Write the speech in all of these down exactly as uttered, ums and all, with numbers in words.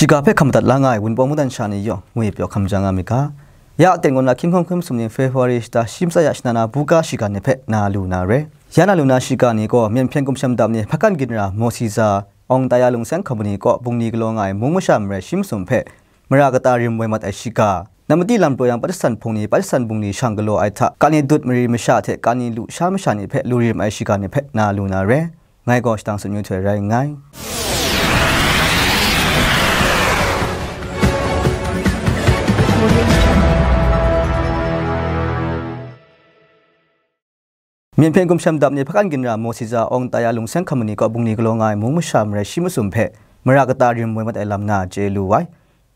Shiga hpe hkam madat la nga ai Wunpawng mungdan sha ni yawng ngwi pyaw hkam ja nga mi ga. Ya aten gaw na hkying hkawng hkun masum ni February shata shi matsa ya shana na buga shiga ni hpe na lu na re. Ya na lu na shiga ni gaw Myen hpyen gumshem dap ni hpakan ginra Mawsi Za Awng Taya Lungseng Hkamu ni kaw bungli galaw nga ai mung masha marai shi masum hpe mara kata rim woi mat ai shiga, Namati lam pru yang Patsan hpung ni Patsan bungli shang galaw ai hta, kani dut mari masha hte kani lu sha masha ni hpe lu rim ai shiga ni hpe na lu na re. Ngai gaw shadang tsun yu htoi rai nngai. Myen hpyen gumshem dap ni hpakan ginra Mawsi Za Awng Taya Lungseng Hkamu ni kaw bungli galaw nga ai mung masha marai shi masum hpe mara kata rim woi mat ai lam na chye lu ai.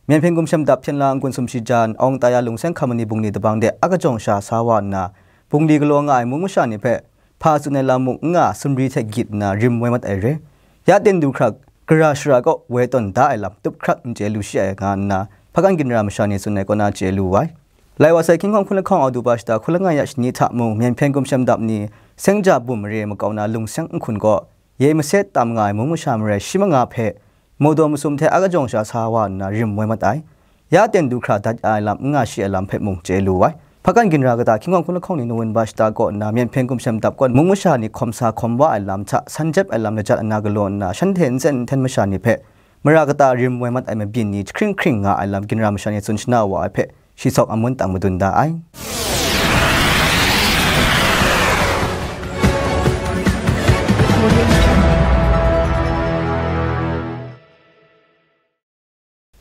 Myen hpyen gumshem dap hpyen la n-gun sumshi jan Awng Taya Lungseng Hkamu ni bungli dabang de akajawng sha sa wa nna, bungli galaw nga ai mung masha ni hpe hpa tsun ai lam muk n nga sumri hte gyit nna rim woi mat ai re. Ya ten du hkra gara shara kaw woi tawn da ai lam tup hkrak n chye lu shi ai nga nna, hpakan ginra masha ni tsun ai kaw na chye lu ai. Lai wa sai hkying hkawng hkun lahkawng Audupa shata hkun langai ya shani hta mung, Myen hpyen gumshem dap ni seng ja bum mare makau na lungseng nhkun kaw, yei maset tam nga ai mung masha marai shi manga hpe, mawdaw masum hte akajawng sha sa wa nna rim woi mat ai. Ya ten du hkra dat ya ai lam n nga shi ai lam hpe mung chye lu ai. Hpakan ginra kata hkying hkawng hkun lahkawng ni November shata kaw nna Myen hpyen gumshem dap kaw mung masha ni hkawm sa hkawm wa ai lam hta san jep ai lam lajat ana galaw nna, shanhte nsen nhten masha ni hpe mara kata rim woi mat ai mabyin ni jahkring hkring nga ai lam ginra masha ni tsun shana wa ai hpe, shi sawk amun tang madun da ai.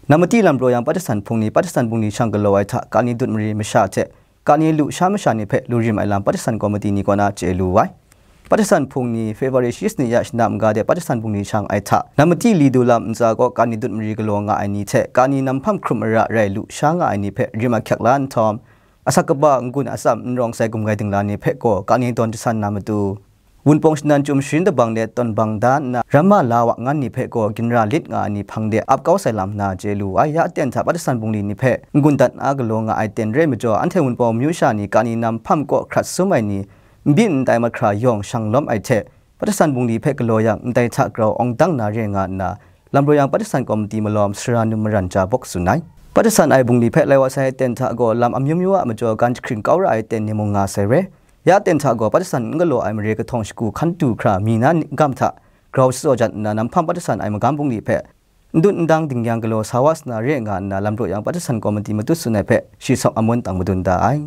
Namati lam pru yang Patsan hpung ni Patsan bungli shang galaw ai hta, kani dut mari masha hte kani lu sha masha ni hpe lu rim ai lam Patsan komiti ni kaw na chye lu ai. Patsan hpung ni February shi sani ya shanam ga de Patsan bungli shang ai hta, Namati li du lam ntsa kaw kani dut mari galaw nga ai ni hte kani nam hpam hkrum ara rai lu sha nga ai ni hpe rim ahkyak la nhtawm, asak kaba n-gun atsam n rawng sai gumgai dingla ni hpe gaw kani dawn jasan na matu, Wunpawng shanan chyum sharin dabang de tawn bang da nna, ramma la wa ngan ni hpe gaw ginra lit nga ai ni hpang de ap kau sai lam na chye lu ai. Ya aten hta Patsan bungli ni hpe n-gun dat na galaw nga ai ten rai majaw, anhte Wunpawng myu sha ni kani nam hpam kaw hkrat sum ai ni, n byin n tai mahkra yawng shang lawm ai hte, Patsan bungli hpe galaw yang ndai hta grau awng dang na re nga nna, lam pru yang Patsan komiti malawm sara num maran ja bawk tsun ai. Patsan ai bungli hpe lai wa sai ai ten hta gaw lam amyu myu a majaw gan jahkring kau ra ai ten ni mung nga sai re. Ya ten hta gaw Patsan n galaw ai mare kahtawng shagu hkan tu hkra mi na n gam hta grau shatsaw jat nna, nam hpam Patsan ai magam bungli hpe n dut n dang ding yang galaw sa wa sa na re nga nna, lam pru yang Patsan komiti matut tsun ai hpe shi sawk amun tang madun da ai.